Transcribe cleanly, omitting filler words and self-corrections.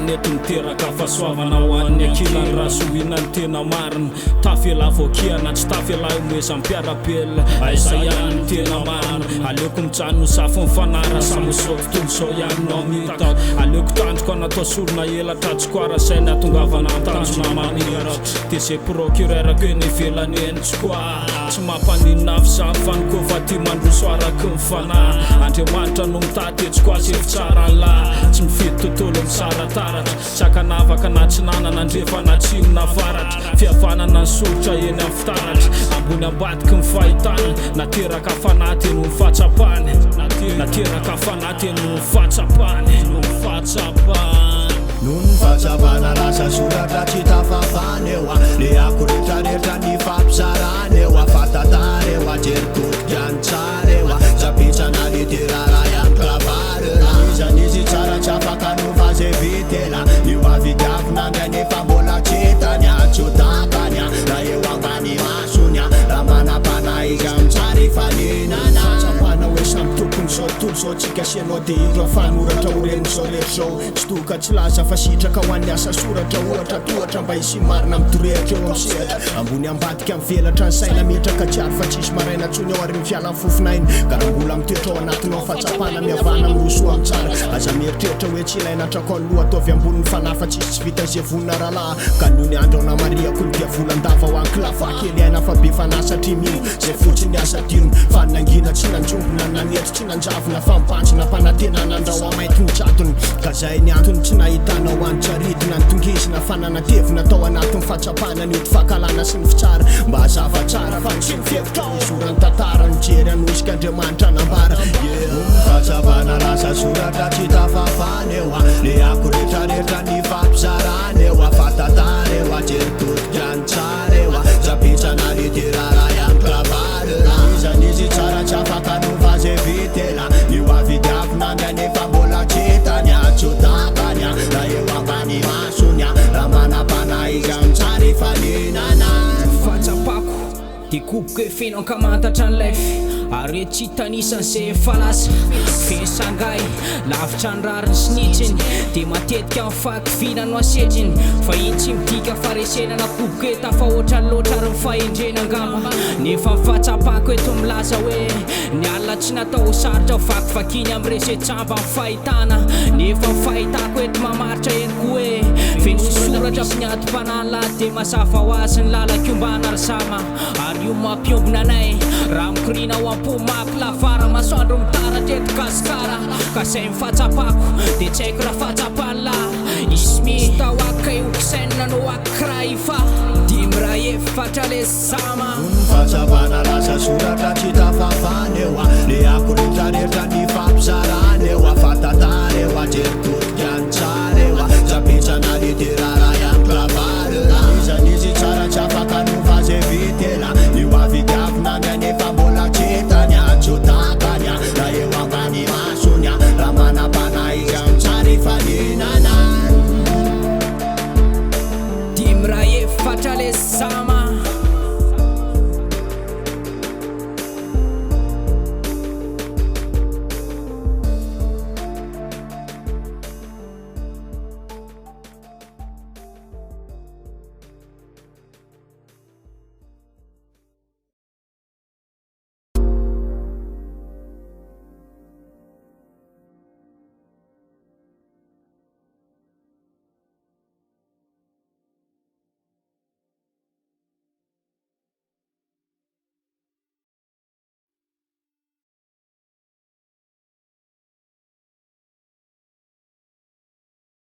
andaniny eto miteraka fahasoavana ho an'ny ankilany raha zohiana ny tena marina. Tafy elah vao kiana tsy tafy elah ihomehezan'ny mpiara-belona. Aiza ihany ny tena marina? Aleoko mijanona ho zafin'ny fanahy raha samy ho zao tontolo izao ihany no hamitako. Aleoko tandroka natao sorona elatra tsy koara izay ny hahatongavana amin'ny tanjona mamiratra. Dia izay procureur-ko eny ivelany eny tsy koa. Tsy mampaninona avy izany fa ny kôfa tia mandroso araky ny fanahy. Andriamanitra no mitady hetsiko azy efa tsara ny lahy. Tsy mifidy tontolo misarataratra. Tsy ankanavaka na atsinanana, andrefana, atsimo na avaratra. Fihavanana ny soritra eny amin'ny fitaratra. Ambony ambadiky ny fahitana. Nateraka fanahy dia noho ny fahatsapany. Nateraka fanahy dia noho ny fahatsapany. Noho ny fahatsapany. Noho ny fahatsapana lasa soratra tsy tafafana eo a Le ako retraretra nifampizarana eo a Fa tantara eo a Jery todika ny tsara eo a Zapitsana litera ray amin'ny clavard la Iza nisy tsara tsy afaka hanova zay vita ela Ny ho avy diavina ndray nefa mbola tsy hitany a Tsy ho tapany a Raha eo ambany masony a Raha manam-panahy izy amin'ny tsara ifaninana Fahatsapana hoe samy tompon'izao tontolo izao tsika sy ianao dia indro afanoratra ho ren'izao rehetra izao. Tsy toa ka tsy laza fa sitraka ho an'ny asa soratra ohatra tohatra mba hisian'ny marina midorehitra eo amin'ny sehatra ambony ambadika mivelatra ny saina metraka tsy ary fa tsisy maraina tsony ao ary ny fialan'ny fofon'aina ka raha mbola mitoetra ao anatinao fahatsapana mihavana mirosoa amin'ny tsara aza mieritreritra hoe tsy ilaina hatrako aloha ataovy ambony ny fanahy fa tsisy tsy vita izay vonona rahalahy ka nony andro anamarihako ny dia volan-dava ho an'ny kilafa kely aina fa be fanahy satria mino izay fotsiny aza adino fa ny nangina tsy nanjombona ny nanetry Tsy nanjavona fa mibanjina fanantenana andrao hamainty ny jadona Ka zay ny antony tsy nahitanao antsaritina ny tongizina fa nanatevina tao anatin'ny fahatsapana ny ody fankahalana sy ny fitsara Mba hazava tsara fa tsy ny fihevitrao izoran'ny tantara Nijery hanosika Andriamanitra nambara Yeah. Fahatsapana lasa soratra tsy tafafana eo a Le ako retraretra nifampizarana eo a Fa tantara eo a Jery todika ny tsara eo a Zapitsana litera ray amin'ny clavard Iza nisy tsara tsy afaka hanova zay vita ela Ny ho avy diavina ndray nefa mbola tsy hitany a Tsy ho tapany a Raha eo ambany masony a Raha manam-panahy izy amin'ny tsara ifaninana. Fahatsapako dia koboka hoe feno ankamantatra ny life ary hoe tsy hitanisa an'izay efa lasa. Feno sangahy, lavitra ny rariny sy ny hitsiny dia matetika ny fahakiviana no asetriny. Fa iny tsy midika faharesena na koboka hoe tafahoatra loatra ary ny fahendrena angamba. Nefa ny fahatsapako eto milaza hoe ny alina tsy natao ho sarotra ho vakivakiany amin'ny rese-tsamba ny fahitana. Nefa ny fahitako eto mamaritra henoko hoe feno soratra sy ny adim-panahy lahy dia mazava ho azy ny lalan-kiombana ry zama ary io mampiombona anay raha mikoriana ao am-po mako lavara masoandro mitaratra eto gasikara ka zay ny fahatsapako dia tsy haiko raha fahatsapan'lah ismi tawakka io kisainina no akraifa dimy raha efatra le zama. Fahatsapana lasa soratra tsy tafafana eo a Le ako retraretra.